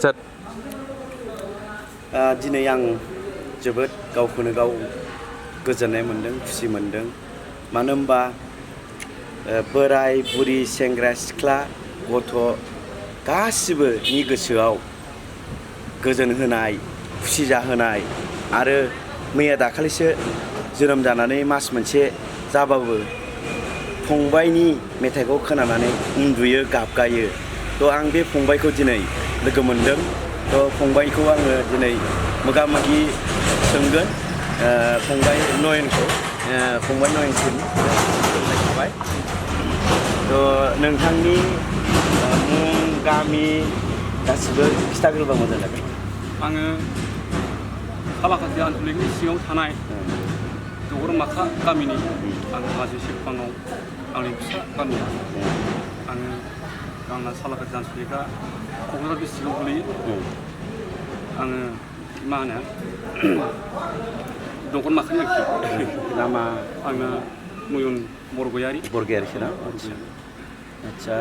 Start दिनै आं जोबोद गावखौनो गाव गोजोननाय मोन्दों, खुसि मोन्दों। मानो होनबा बोराय बुरि सेंग्रा सिख्ला गथ' गासिबोनि गोसोआव गोजोन होनाय, खुसि जाहोनाय आरो मैया दाखालिसो जोनोम जानानै मास मोनसे जाबाबो फंबायनि मेथाइखौ खोनानानै उन्दुयो, गाबगायो। थ' आं बे फंबायखौ दिनै लोगो मोन्दों। थ' फंबायखौ आङो दिनै मोगा-मोगि सोंगोन फंबाय नयनखौ। फंबाय नयनसिम खुलुमनाय थाबाय। थ' नोंथांनि मुं, गामि गासिबो खिथाग्रोबा मोजां जागोन। आङो सालाकाथि आनसलिकनि सिङाव थानाय दगरमाखा गामिनि आं हाजो सेरफाङाव आंनि फिसा गामि। आंना सालाकाथि आनसलिकआ क'क्राझार डिस्ट्रिक्टआव गोलैयो। आङो मा होनो दगरमाखानि आरोखि नामा आंना नयन बरगयारि। बरगयारिसो ना? आदसा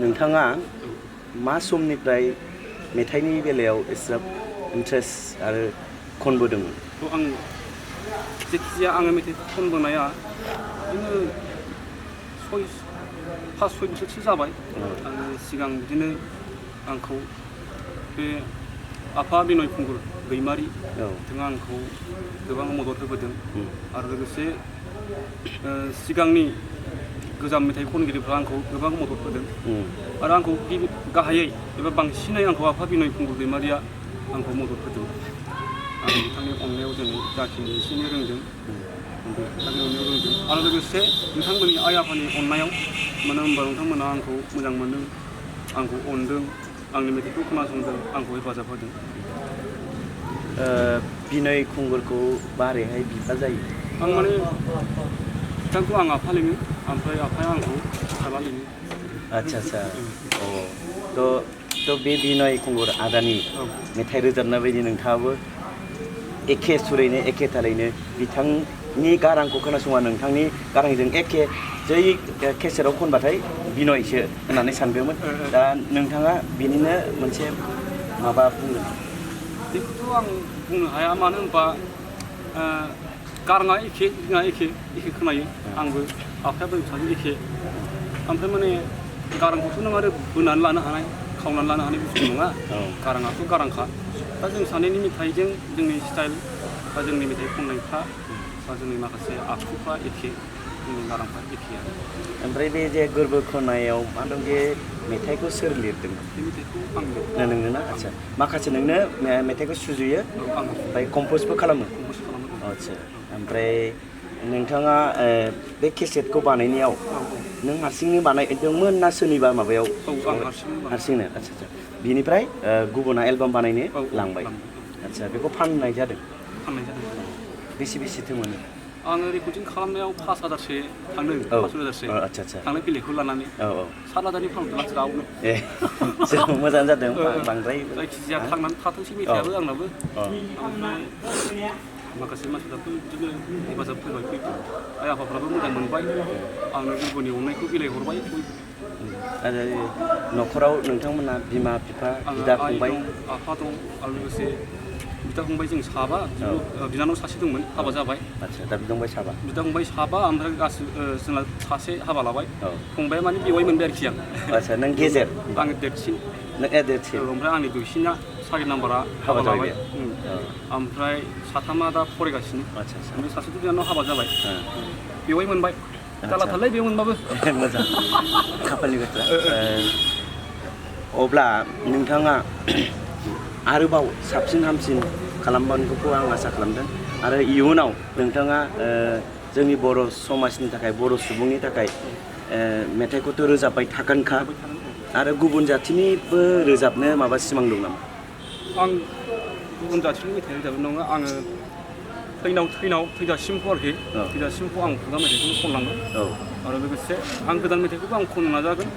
नोंथाङा मा समनिफ्राय मेथाइनि बेलायाव एसेबां इन्ट्रेस्ट आरो खनबोदोंमोन? थ' आं जेखिजाया आङो मेथाइ खनबोनाया बिदिनो 5-6 बोसोरसो जाबाय। आङो सिगां बिदिनो आंखौ बे आफा बिनय खुंगुर दैमारि बिथाङा आंखौ गोबां मदद होबोदों। आरो लोगोसे सिगांनि गोजाम मेथाइ खनगिरिफ्रा आंखौ गोबां मदद होदों। आरो आंखौ गाहायै एबा बांसिनै आंखौ आफा बिनय खुंगुर दैमारिया आंखौ मदद होदों। आं बिथांनि अननायाव दिनै जाखिनि एसे एनै रोंदों, बिथांनि अननायाव रोंदों। आरो लोगोसे नोंथांमोननि आइ आफानि अननायाव, मानो होनबा नोंथांमोना आंखौ मोजां मोनदों, आंखौ अनदों, आंनि मेथाइखौ खोनासंदों, आंखौ हेफाजाब होदों। बिनय खुंगुरखौ बारैहाय बिफा जायो? आं माने बिथांखौ आं आफा लिङो, ओमफ्राय आफाया आंखौ फिसाला लिङो। आदसा थ' बे बिनय खुंगुर आदानि मेथाइ रोजाबनाय बायदि नोंथाङाबो एखे सुरैनो एखे थारैनो बिथांनि गारांखौ खोनासंना नोंथांनि गारांजों एखे जै केसेटआव खनबाथाय बिनयसो होननानै सानदोंमोन। दा नोंथाङा बिनिनो मोनसे माबा बुंगोन? बेखौथ' आं बुंनो हाया, मानो होनबा गाराङा एखे, जोंहा एखे खोनायो। आंबो आफायाबो बिथांजों एखे। ओमफ्राय माने गारांखौथ' नों आरो बोनानै लानो हानाय, खावनानै लानो हानाय बुस्थु नङा। गाराङाथ' गारांखा। दा जों सानैनि मेथाइजों जोंनि स्टाइल बा जोंनि मेथाइ खननायफ्रा बा जोंनि माखासे आखुफ्रा एखे, जोंनि गारांफ्रा एखे आरो। ओमफ्राय बे जे गोरबो खनायाव मा दं, बे मेथाइखौ सोर लिरदों? बे मेथाइखौ आं लिरदों। नोंनो ना? आदसा माखासे नोंनो मेथाइखौ सुजुयो आं ओमफ्राय कम्प'जबो खालामो? कम्प'ज खालामो। आदसा ओमफ्राय नोंथाङा बे केसेटखौ बानायनायाव नों हारसिंनो बानायदोंमोन ना सोरनिबा माबायाव? आं हारसिंनो। आदसा बिनिफ्राय गुबुना एलबाम बानायनो लांबाय? आदसा बेखौ फाननाय जादों? फाननाय जादों। बेसेथो मोनो? आङो रेकर्डिं खालामनायाव 5,000सो थांदों। 5,000सो आदसा थांलाय फैलायखौ लानानै 7,000नि फानहरदों रावनो। जोबोद मोजां जादों। बांद्राय जायखिजाया थांनानै थाथोंसै मेथाइयाबो आंनाबो। ओमफ्राय माखासे मानसिफ्राबो बिदिनो हेफाजाब होबाय, आइ आफाफ्राबो मोजां मोनबाय, आंनो गुबुननि अननायखौ बिलाइहरबाय। आरो न'खराव नोंथांमोनहा बिमा बिफा बिदा फंबाय? आइ दं, आफा दं, आरो लोगोसे बिदा फंबाय जों साबा, बिनानाव सासे दंमोन, हाबा जाबाय। आदसा दा बिदा फंबाय साबा? ओमफ्राय गासिबो जोंना सासे हाबा लाबाय। फंबाया माने बेवाइ मोनबाय आरोखि आं। आदसा नों गेजेर? आङो देरसिन। देरसिन। ओमफ्राय आंनि दुइसिना 4 नाम्बारा हाबा लाबाय। ओमफ्राय साथामा दा फरायगासिनो। ओमफ्राय सासेथ' बिनानाव हाबा जाबाय, बेवाइ मोनबाय। जालाथारलै बेवाइ मोनबाबो। मोजां, खाफालनि बाथ्रा। अब्ला नोंथाङा आरोबाव साबसिन हामसिन खालामबावगोनखौ आं आसा खालामदों। आरो इयुनाव नोंथाङा जोंनि बर' समाजनि थाखाय, बर' सुबुंनि थाखाय मेथाइखौथ' रोजाबबाय थागोनखा, आरो गुबुन जाथिनिबो रोजाबनो माबा सिमां दं नामा? आं गुबुन जाथिनि मेथाइ रोजाबनो नङा, आङो थैजासिमखौ आरोखि, थैजासिमखौ आं खुगा मेथाइखौनो खनलांगोन। आरो लोगोसे आं गोदान मेथाइखौबो आं खननो नाजागोन।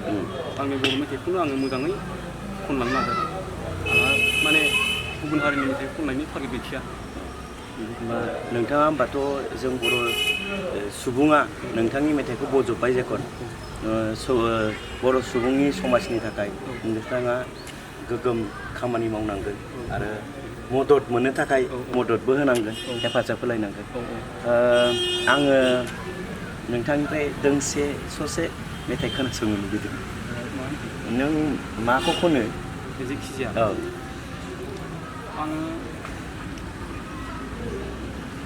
आंनि बर' मेथाइखौनो आङो मोजाङै खनलांनो नाजागोन। आंहा माने गुबुन हारिनि मेथाइ खननायनि टारगेट गैखाया। नोंथाङा होमबाथ' जों बर' सुबुङा नोंथांनि मेथाइखौ बजबबाय जेखन बर' सुबुंनि समाजनि थाखाय नोंथाङा गोगोम खामानि मावनांगोन आरो मदद मोननो थाखाय मददबो होनांगोन हेफाजाब होलायनांगोन आङो नोंथांनिफ्राय दोंसे ससे मेथाइ खोनासंनो लुबैदों नों माखौ खनो जायखिजाया औ आङो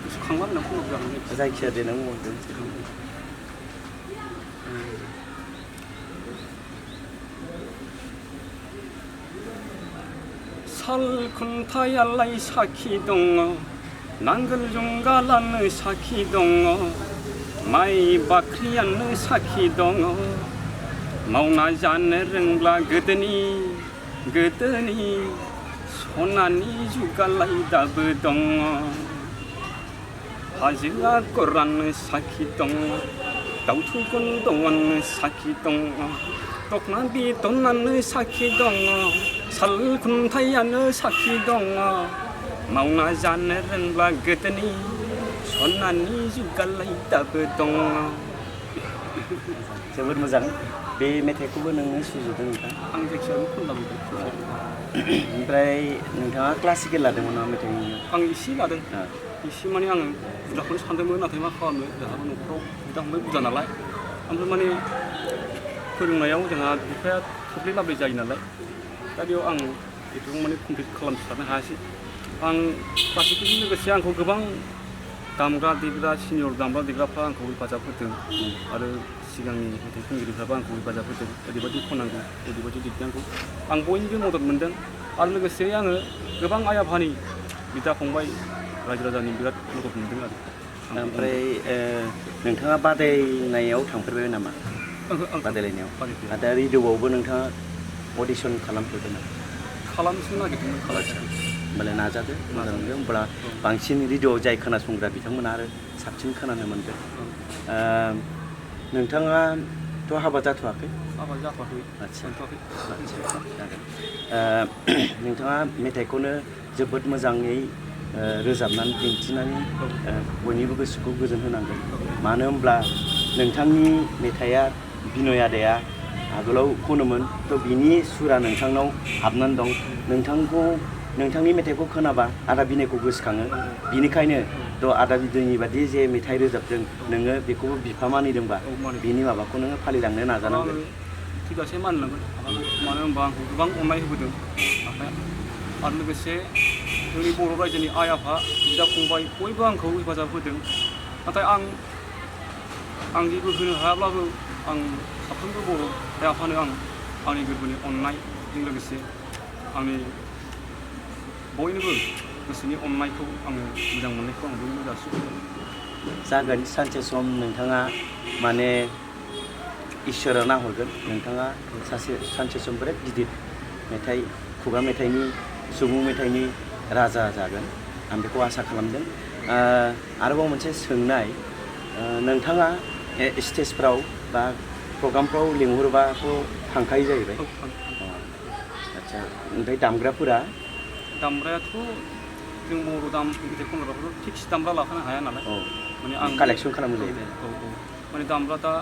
गोसोखांला होनना खननो जागोन जायखिया दे नों बुंदों साल खुन्थायालाय साखि दङ नांगोल जुंगालानो साखि दङ माइ बाख्रियानो साखि दङ मावना जानो रोंब्ला गोदोनि सनानि जुगालाय दाबो दङ हाजोआ गरानो साखि दङ दाउथु गन्दआनो साखि दङ दखना बिदनानो साखि दङ साल खुन्थायानो साखि दङ मावना जानो रोंब्ला गोदोनि सनानि जुगालाय दाबो दङ जोबोद मोजां बे मेथाइखौबो नोंनो सुजुदों नोंथां आं जायखिजाया खनलांदों ओमफ्राय नोंथाङा क्लासिकेल लादोंमोन नामा मेथाइनि आं इसे लादों इसे माने आङो बुरजाखौनो सानदोंमोन नाथाय मा खालामनो जोंहाबो न'खराव बिदा फंबाय बुरजा नालाय ओमफ्राय माने फोरोंनायाव जोंहा बिफाया थोब्ले लाब्ले जायो नालाय दा बेयाव आं एथबां माने कमप्लिट खालामस्लाबनो हायासै आं क्लासिकेलजों लोगोसे आंखौ गोबां दामग्रा देग्रा सिनियर दामग्रा देग्राफ्रा आंखौ हेफाजाब होदों आरो सिगांनि मेथाइ खनगिरिफ्राबो आंखौ हेफाजाब होदों ओरैबायदि खननांगौ ओरैबायदि लिरनांगौ आं बयनिबो मदद मोनदों आरो लोगोसे आङो गोबां आइ आफानि बिदा फंबाय रायजो राजानि बिराद मदद मोनदों आरो ओमफ्राय नोंथाङा बादायनायाव थांफेरबाय नामा बादायलायनायाव दा रेडिअ'आवबो नोंथाङा अडिसन खालामफेरबाय नामा खालामनो नागिरदोंमोन खालामनो होमबालाय नाजादो मोजां मोनदों होमब्ला बांसिन रेडिअ'आव जाय खोनासंग्रा बिथांमोना आरो साबसिन खोनानो मोनगोन नोंथाङाथ' हाबा जाथ'वाखै हाबा जाथ'वाखै आदसा नोंथाङा मेथाइखौनो जोबोद मोजाङै रोजाबनानै दिन्थिनानै बयनिबो गोसोखौ गोजोन होनांगोन मानो होनब्ला नोंथांनि मेथाइआ बिनय आदाया आगोलाव खनोमोन थ' बिनि सुरा नोंथांनाव हाबनानै दं नोंथांनि मेथाइखौ खोनाबा आदा बिनयखौ गोसोखाङो बिनिखायनो थ' आदा बिनयनि बादि जे मेथाइ रोजाबदों नोङो बेखौबो बिफा मानिदोंबा बिनि माबाखौ नोङो फालिलांनो नाजानांगोन थैजासे मानिलांगोन मानो होनबा आंखौ गोबां अननाय होबोदों आफाया आरो लोगोसे जोंनि बर' रायजोनि आइ आफा बिदा फंबाय बयबो आंखौ हेफाजाब होदों नाथाय आं जेबो होनो हायाब्लाबो आं साफ्रोमबो बर' आइ आफानो आंनि गोरबोनि अननायजों लोगोसे आंनि बयनिबो गोसोनि अननायखौ आङो मोजां मोननायखौ आं बयनिबो जासिहरगोन जागोन सानसे सम नोंथाङा माने इसोरा नाहरगोन नोंथाङा सानसे सम बिराद गिदिर खुगा मेथाइनि सुबुं मेथाइनि राजा जागोन आं बेखौ आसा खालामदों आरोबाव मोनसे सोंनाय नोंथाङा स्टेजफ्राव बा प्रग्रामफ्राव लिंहरोबाथ' थांखायो जाहैबाय आदसा ओमफ्राय दामग्रायाथ' जों बर' मेथाइ खनग्राफोर फिक्स दामग्रा लाफानो हाया नालाय माने आं कालेक्सन खालामो जाहैबाय माने दामग्रा दा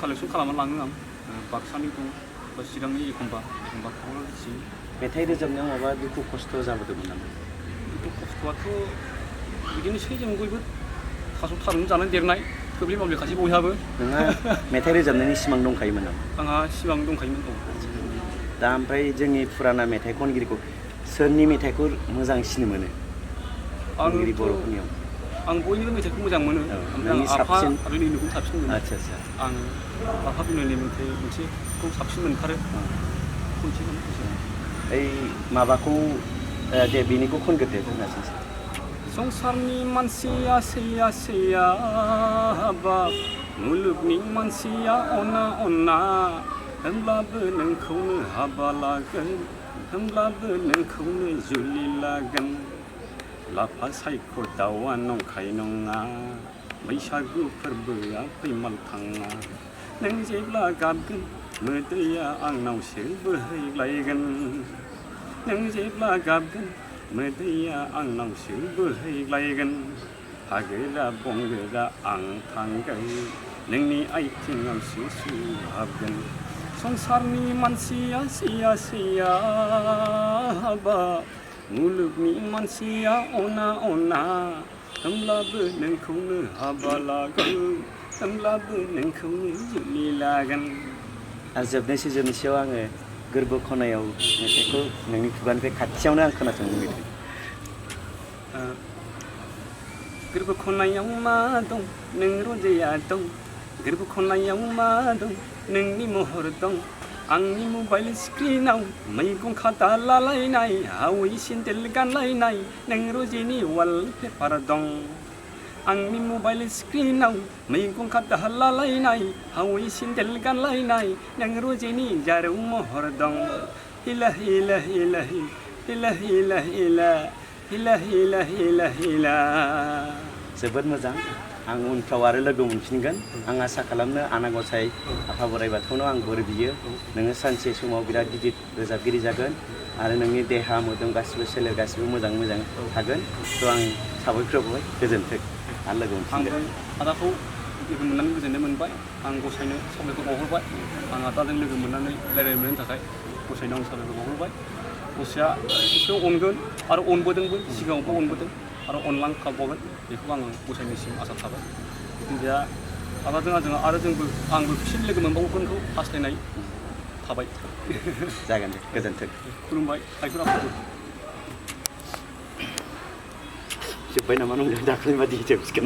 कालेक्सन खालामनानै लाङो आं बाक्सानि दं बा चिरांनि एखमबा क'क्राझार मेथाइ रोजाबनायाव माबा दुखु खस्थ' जाबोदोंमोन नामा दुखु खस्थ'आथ' बिदिनोसै जों बयबो थारुन जानानै देरनाय थोब्ले माब्लेखासै बयहाबो नोंहा मेथाइ रोजाबनायनि सिमां दंखायोमोन नामा आंहा सिमां दंखायोमोन दा ओमफ्राय जोंनि फुराना मेथाइ खनगिरिखौ सोरनि मेथाइखौ मोजांसिन मोनो खनगिरि बर'फोरनियाव आं बयनिबो मेथाइखौ मोजां मोनो ओमफ्राय आं आफा बिनयनिखौ साबसिन मोनो आदसा आं आफा बिनयनि मेथाइ मोनसेखौ साबसिन मोनथारो ओइ माबाखौ दे बिनिखौ खनग्रोदो खोनासंसै संसारनि मानसिया सैया बा मुलुगनि मानसिया अना होमब्लाबो नोंखौनो हाबा लागोन होमब्लाबो नोंखौनो जुलि लागोन लाफा सायख' दाउआ नंखाय नङा बैसागु फोरबोआ फैमाल थाङा नों जेब्ला गाबगोन मोदैया आंनावसो बोहैलायगोन नों जेब्ला गाबगोन मोदैया आंनावसो बोहैलायगोन हागोरा बंगोरा आं थांगोन नोंनि आइथिङावसो सुहाबगोन संसारनि मानसिया सिया सिया हाबा मुलुगनि मानसिया अना अना होमब्लाबो नोंखौनो हाबा लागोन होमब्लाबो नोंखौनो जुलि लागोन। आरो जोबनोसैयाव आङो गोरबो खनायाव मेथाइखौ नोंनि खुगानिफ्राय खाथियावनो आं खोनासंनो लुबैदों। गोरबो खनायाव मा दं नों रजेया दं गोरबो खनायाव मा दं नोंनि महर दं आंनि मबाइल स्क्रिनाव मैगं खादा लालायनाय हावै सेन्देल गानलायनाय नों रजेनि वालपेपार दं। आंनि मबाइल स्क्रिनाव मैगं खादा लालायनाय हावै सेन्देल गानलायनाय नों रजेनि जारौ महर दं। हिला हिला हिला हिला हिला हिला हिला हिला हिला हिला। जोबोद मोजां। आं उनफ्राव आरो लोगो मोनफिनगोन। आं आसा खालामो आनान गसाइ आफा बोराइ बाथौनाव आं बोर बियो नोङो सानसे समाव बिराद गिदिर रोजाबगिरि जागोन आरो नोंनि देहा मोदोम गासिबो सोलेर गासिबो मोजां थागोन। थ' आं साबायखर बावबाय, गोजोन्थों आरो लोगो मोनफिनगोन। आंबो आदाखौ लोगो मोननानै गोजोननाय मोनबाय। आं गसाइनो साबायखर बावहरबाय। आं आदाजों लोगो मोननानै रायज्लायनो मोननायनि थाखाय गसाइनो आं साबायखर बावहरबाय। गसाइया एसेबां अनगोन आरो अनबोदोंबो, सिगाङावबो अनबोदों आरो अनलांखाबावगोन बेखौ आङो गसाइनिसिम आसा थाबाय। दा आदाजों आंबो फिन लोगो मोनबावगोनखौ हास्थायनाय थाबाय। जागोन दे, गोजोन्थों। खुलुमबाय आइफोर आफाफोर। जोब्बाय नामा नंदों दाख्लै बादि जोबसिगोन।